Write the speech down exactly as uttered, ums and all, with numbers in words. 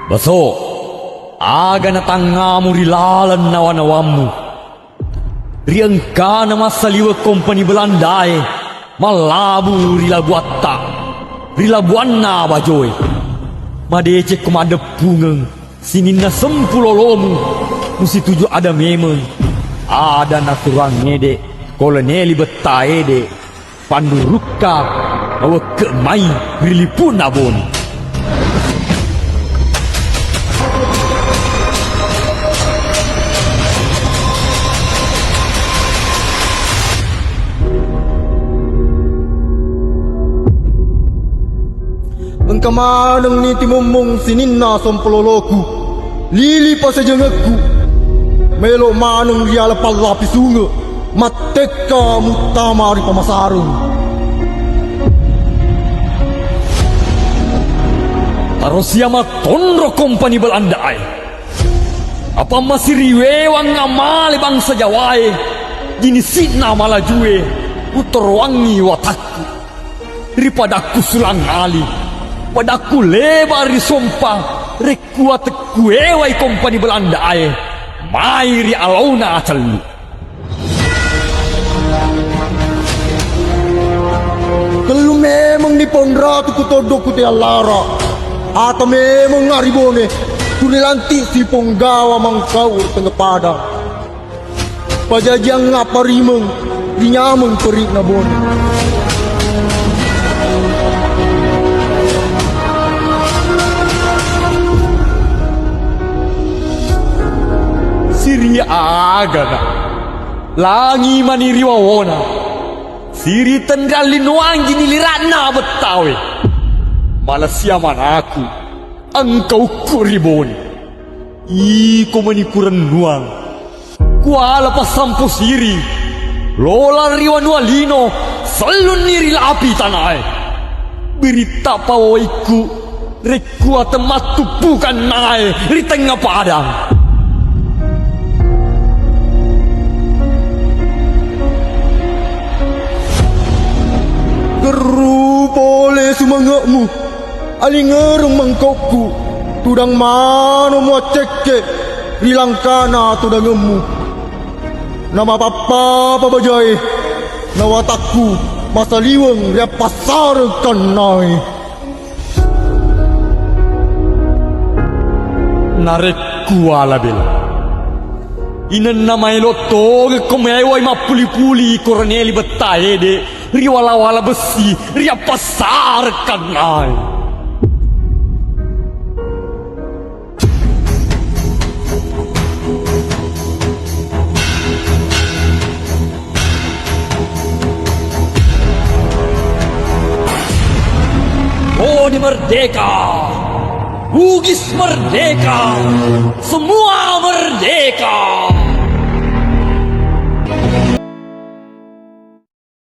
Baso, aga natangngamu ri laleng nawa-nawammu? Ri engkana massaliweng kompani Belandae mallabu ri labuatta, ri labuanna Bajoe. Madecekko maddeppungeng sininna sempulolomu, musituju ada memeng ada naturang ede, koloneli betta ede, pandurukka, mawekke mai ri lipu'na Bone. Engka manenni timummung sininna sompololoku, lili pasajengekku, melo maneng riala pallapisunge, mattekka muttama ri pamasareng. Tarosia mattonro kompani Belandae. Apa masiriwewang amale bangsa Jawae, jinisi'na malajue, utorowangngi watakku. Ri padakku sulang ali, padakku leba ri sompa, rekku atekku ewai kompani Belandae, mai ri alauna acellu. Kellu memeng ni Ponratu ku toddo ku te allara. Ata memeng ari Bone, tuli lanti si ponggawa mangkau ri tengah padang. Pajajiang apa rimeng, rinyameng peri'na Bone. Siri agana, langi mani ri wawona, siri tenrang linoang gini lirakna bettawe. Malesia manaku, engka ukku ri Bone. Iko mani kurennuang. Kuala passampo siri, lola ri wanua lino, sellunni ri lapi tanae. Biritta pawaikku, rekku atemmattuppukannae ri tengnga padang. Gerru pole sumange'mu. Alingerung mangkokku, tudang mano muaccekke ri langkana tudangemmu. Namapappa pabajae, nawatakku masaliweng riappassareng kannae. Narekku ala bela, inenna maelo tongekko mewai mappuli-puli koroneli bettaede. Riwala-wala bessi, riappassareng kannae. Bone merdeka! Bugis merdeka! Semua merdeka!